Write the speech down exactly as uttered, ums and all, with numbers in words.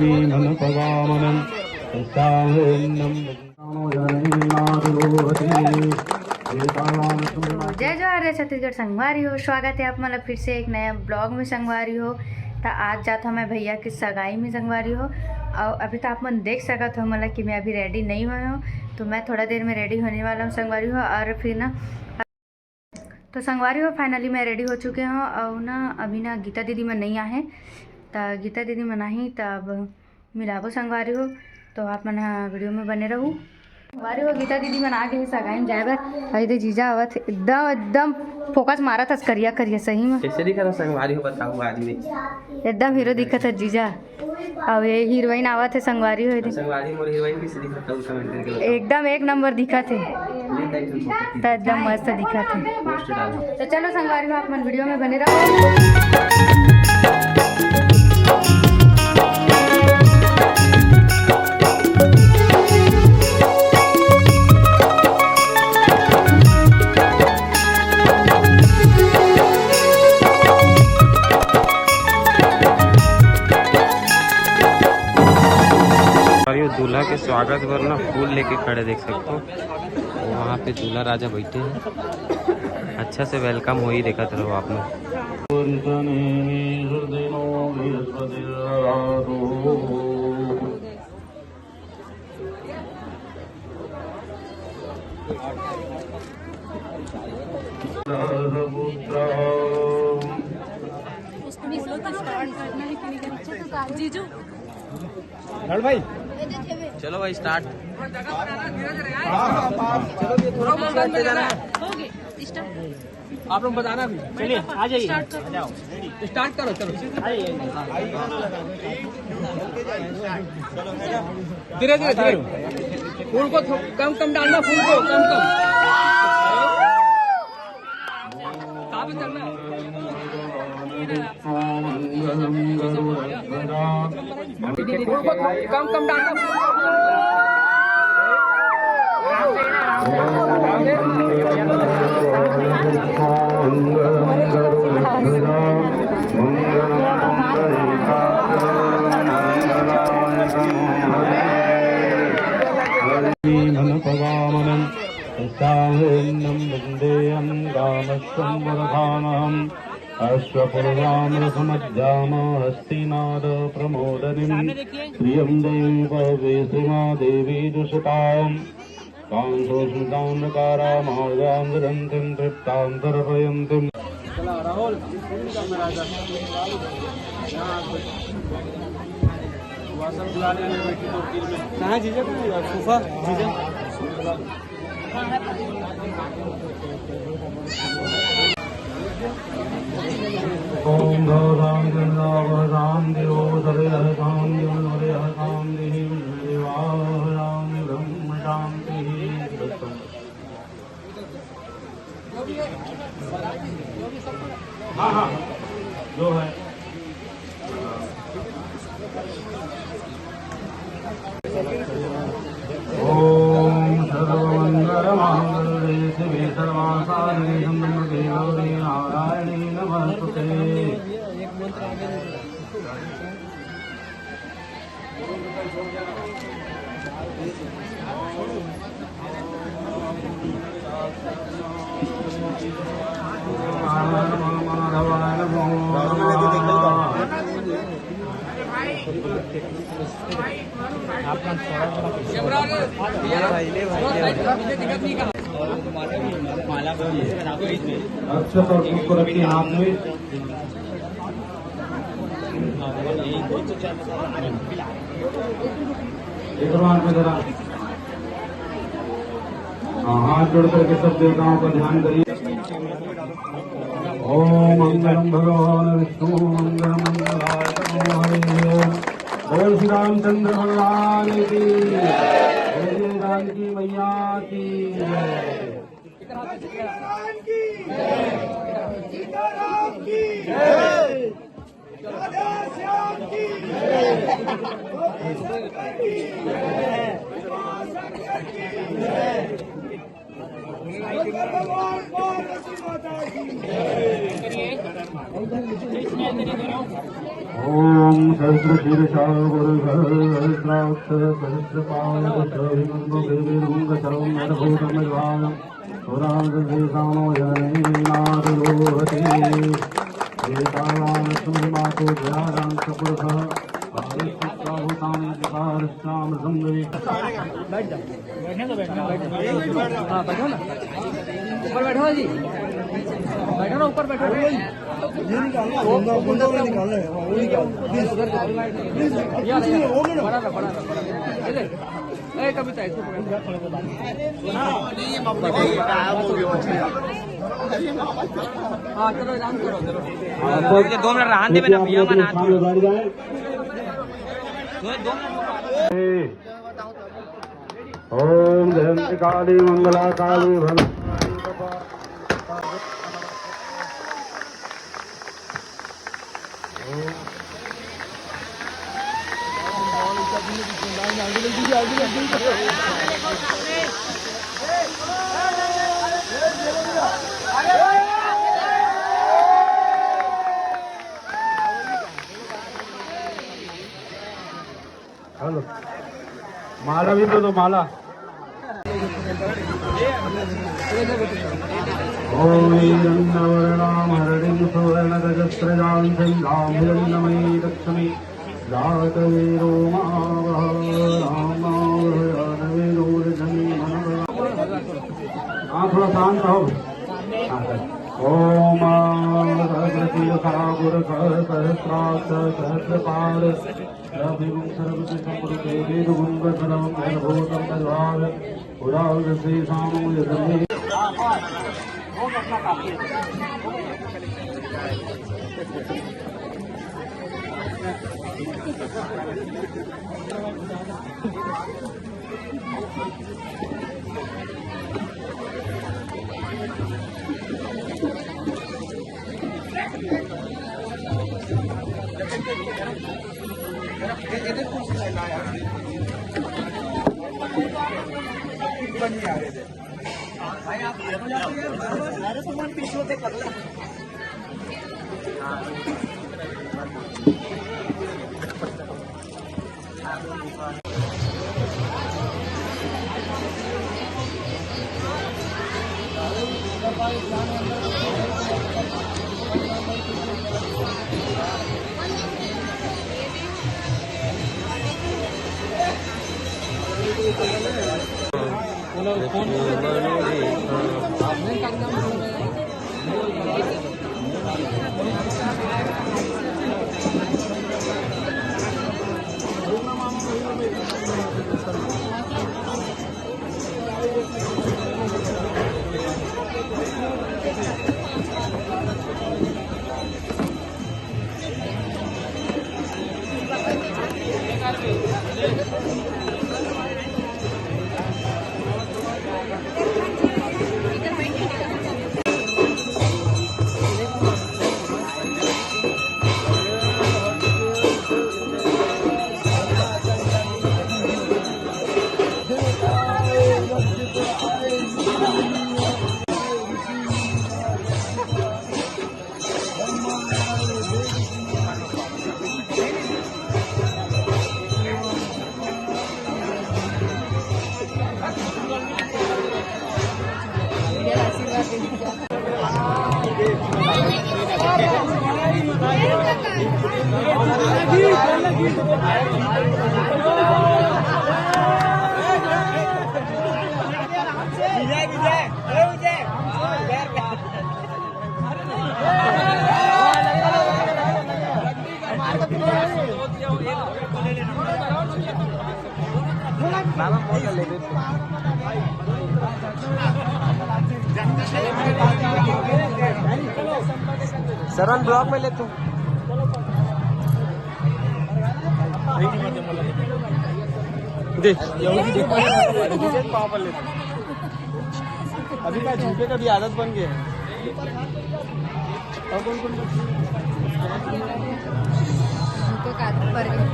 जय जोहार, जय छत्तीसगढ़ संगवारी हो, स्वागत है आप मन ला फिर से एक नया ब्लॉग में संगवारी हो। त आज जात हव मैं भैया के सगाई में संगवारी हो। और अभी तो आप मन देख सकत हो मोला कि मैं अभी रेडी नहीं होय हव, तो मैं थोड़ा देर में रेडी होने वाला हूँ संगवारी हो। और फिर ना, तो संगवारी हो, फाइनली मैं रेडी हो चुके हव। और ना, अभी ना गीता दीदी मन नहीं आहे, त गीता दीदी मन आही तब मिलाबो संगवारी हो, तो आप मन ह वीडियो में बने रहू। संगवारी हो, गीता दीदी मन आ गे हे सगाई में जाए बर। अरे दे जीजा आवत हे, एकदम एकदम फोकस मारत हस करिया करिया, सही में। कैसे दिखत हे संगवारी हो, बताओ आज में। एकदम हीरो दिखत हे जीजा। अउ ये हीरोइन आवत हे संगवारी हो, एदे। संगवारी मोर हीरोइन कैसे दिखत हे, कमेंट करके बताओ। एकदम एक नंबर दिखत हे। त एकदम मस्त दिखत हे। पोस्ट डालो। तो चलो संगवारी हो, आप मन वीडियो में बने रहो। और ये दूल्हा के स्वागत बर ना फूल लेके खड़े, देख सकते हो। वहाँ पे दूल्हा राजा बैठे हैं, अच्छा से वेलकम होई, देखत रहो आप लोग। जीजू। भाई, चलो भाई, स्टार्ट। आप लोग बताना भी। चलिए, आ जाइए। स्टार्ट करो। स्टार्ट करो, चलो। आ जाइए। धीरे धीरे, धीरे। फूल को थो-, कम कम डालना, फूल को कम कम। कहाँ पे चलना है? फूल को थो-, कम कम डालना। अश्वपूर्वामृतमज्जाम हस्तिनाद प्रमोदनीम्। श्रियं देवी पदवीसमा देवी जुषताम्। कांसोस्मितान्धकारा मार्गां विदन्तीं तृप्तां तर्पयन्तीम्। कहाँ जीजा? फूफा, जीजा। ॐ गौ शान्ति शान्ति ॐ सर्वे शान्ति ॐ सर्वे शान्तिः विष्णुदेवा शान्ति ब्रह्म शान्तिः। हाँ, हाँ, जो है। ॐ सर्वमङ्गलमाङ्गल्ये शिवे सर्वासादिके शरण्ये त्र्यम्बके गौरी नारायणी नमोस्तुते। अक्षत और पुष्प रखिए हाथ में। एक बार में जरा, हाँ, हाथ जोड़ करके सब देवताओं का ध्यान करिए। ओम मंगलम भगवान विष्णु मंगलम मंगलाय तनो हरे। बोल श्री रामचंद्र भगवान की जय, श्री जानकी मैया की जय। ओम सहस्रशीर्षा गुरु सहस्राक्ष सहस्रपाद सहस्रभिमंडल देवी रुंग सर्वम नरभूतम निर्वाण पुराण देशानो जननी नाथ लोहती। एतावान लक्ष्मी मातु जया राम सपुरुष आविष्कृत्वा भूतानि चकार श्याम सुंदरी। बैठ जाओ, बैठने दो, बैठने दो, बैठो। हाँ, बैठो ना, ऊपर बैठो ना जी, बैठो ना, ऊपर बैठो। ये निकालना है, वो गुलदस्ता निकालना है, वो निकालना है। प्लीज, प्लीज, प्लीज, प्लीज, हो गया ना? पड़ा रहा, पड़ा रहा, पड़ा रहा। ये ले। ए, कविता, इसको पकड़। हाँ, चलो, आराम करो, चलो। दो मिनट रहने दे, मैं ना पिया, मैं ना। दो, दो मिनट। ओम जयंत काली मंगला काली भद्रकाली। हेलो, माला भी तो दो, माला। ओम गंधवर्णाम हरिणीं सुवर्णगजस्रजां चंदां हिरण्मयी लक्ष्मी जातवेदो मा वः राम मा वः जातवेदो लक्ष्मी मनः। हाँ, थोड़ा शांत हो। हाँ, सर। ओम सहस्रशीर्षा गुरु सहस्राक्ष सहस्रपाद सरन ब्लॉक में ले तू। दे। अभी का झुके का भी आदत बन गया है। और कौन कौन बच्चे? उनको का आदत पड़ गई।